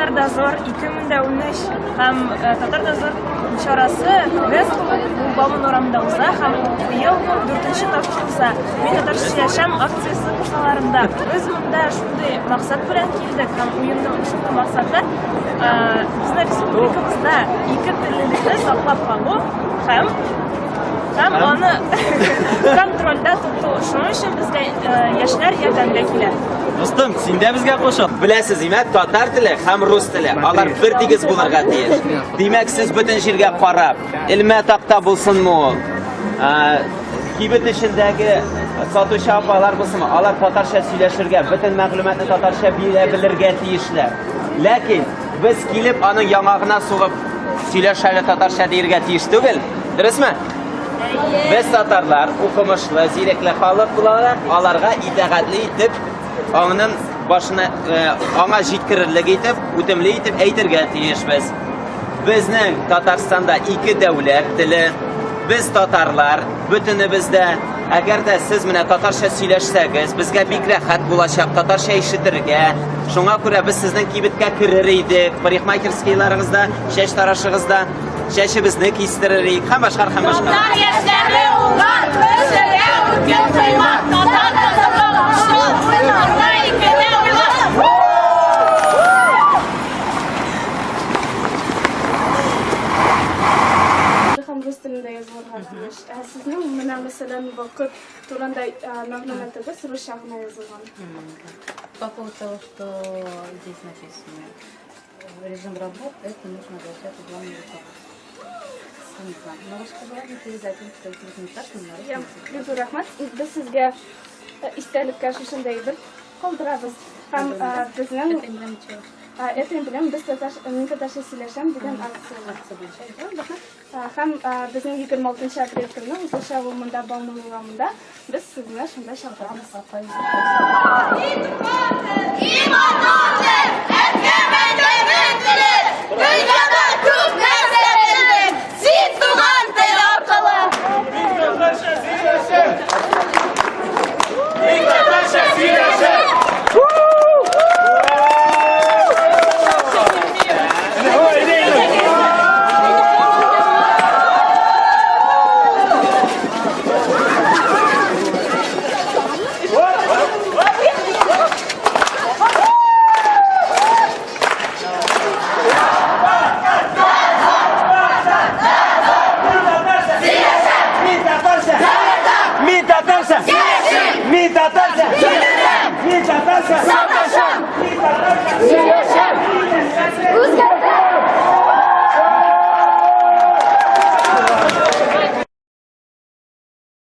Татар Дозор 2013 һәм Татар Дозор чарасы квест ул Бауман урамында уза һәм ул быел дүртенче тапкыр уза. Мин татарча сөйләшәм акциясе кысаларында. Без монда шундый максат белән килдек һәм уенның шундый максаты безнең республикабызда ике теллелекне саклап калу һәм һәм аны контрольдә тоту. Шуның өчен безгә яшьләр ярдәмгә килә. Дустым, син дә безгә кушыл. Беләсез, димәк, татар теле һәм рус теле, алар бер тигез булырга тиеш. Димәк, сез бөтен җиргә карап, элмә такта булсынмы ул, кибет эчендәге сатучы апалар булсынмы, алар татарча сөйләшергә, бөтен мәгълүматны татарча бирә белергә тиешләр. Ләкин без килеп аның яңагына сугып сөйләш әле татарча диергә тиеш түгел. Дөресме? Без татарлар укымышлы, зирәкле халык буларак, аларга итагатьле итеп, аңның башына э, аңа җиткерерлек итеп, үтемле итеп әйтергә тиешбез. Безнең Татарстанда ике дәүләт теле, без татарлар, бөтенебез дә. Әгәр дә сез менә татарча сөйләшсәгез, безгә бик рәхәт булачак татарча ишетергә. Шуңа күрә без сезнең кибеткә керер идек, парикмахерскийларыгызда, чәч тарашыгызда. Чәчебезне кистерер идек һәм башка һәм башка. Татар яшьләре уңган, кешегә үткен кыймат, татар кызының шул уйларда икене уйлап. Һәм рус телендә язылырга тиеш. Ә сезнең менә мәсәлән вакыт турында мәгълүматыгыз русча гына язылган. По поводу того, что здесь написано, режим работ, это нужно обращаться в главное руководство. Не знаю. Но русскоговорящие передать им, что это не так, но на русском языке. Бик зур рәхмәт. Без сезгә истәлеккә шушындай бер калдырабыз. Һәм безнең Это эмблема чего? Это эмблема без татар, мин татарча сөйләшәм дигән акция. Акция буенча. Да, рәхмәт. Һәм безнең 26 апрель көнне узачак ул монда Бауман урамында. Без сезне шунда чакырабыз. И матур тел, әткәм-әнкәмнең теле, дөньяда күп нәрсә белдем, син туган тел аркылы. Мин татарча сөйләшәм! Мин татарча сөйләшәм! Мин татарча! Мин татарча! Мин татарча! Мин татарча!